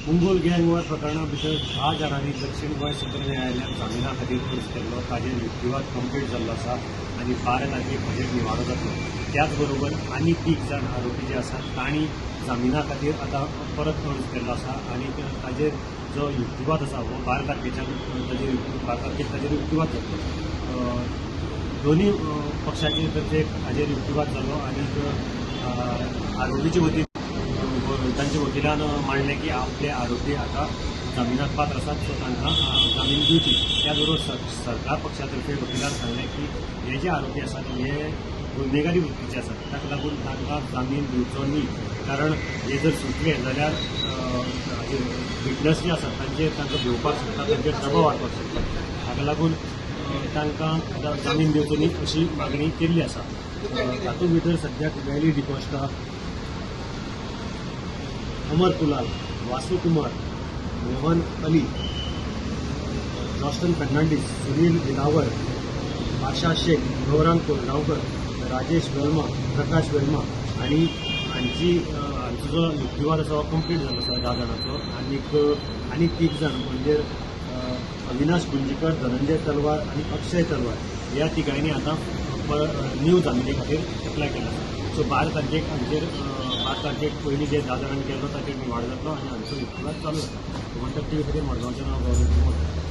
मुंगोल gang war प्रकरणा भितर 10 जाणांनी दक्षीण गोंय सत्र न्यायालयात जामिना खातीर अर्ज केल्लो. ताजेर युक्तिवाद कंप्लीट जाल्लो आसा आनी 12 तारखेक हाजेर निवाडो जातलो. त्याच बरोबर आनी 3 जाण आरोपी जे आसात तांणी जामिना खातीर आतां परत अर्ज केल्लो आसा आनी ताजेर जो युक्तिवाद आसा हो 12 तारखेच्यान ताजेर 12 तारखेक ताजेर युक्तिवाद जातलो. दोनूय पक्षाचे तर्फे हाजेर युक्तिवाद जालो आनी आरोपीचे वतीन तांच्या वकिलान मांडलें की आपले आरोपी आतां जामिनाक पात्र आसात, सो तांकां जामीन दिवची. त्याच बरोबर सरकार पक्षा तर्फे वकिलान सांगलें की हे जे आरोपी आसात हे गुन्हेगारी वृत्तीचे आसात, ताका लागून तांकां जामीन दिवचो न्ही, कारण हे जर सुटले जाल्यार विटनस जे आसात तांचेर तांकां भिवपाक शकता, तांचेर दबाव हाडपाक शकता. हाका लागून तांकां जामीन दिवचो न्ही अशी मागणी केल्ली आसा. तातूंत भितर सद्याक वेली डिकॉस्टा, अमर कुलाल, वासू कुमार, मोहन अली, जॉस्टन फर्नांडीस, सुनील दिलावर, आशा शेख, गौरांग कोरगांवकर, राजेश वेल्मा, प्रकाश वेल्मा आनी हांची हांचो जो युक्तिवाद आसा हो कंप्लीट जालो आसा 10 जाणांचो. आनीक 3 जाण म्हणजे अविनाश गुंजीकर, धनंजय तलवार आनी अक्षय तलवार ह्या तिगांनी आतां न्यू जामिनी खातीर एप्लाय केला आसा. सो 12 तारखेक हांचेर 12 तारखेक पयलीं जे 10 जाणांनी केल्लो ताचेर निवाडो जातलो आनी हांचो युक्तिवाद चालू जाता. गोमंतक टीव्ही खातीर मडगांवचें नांव गौरव.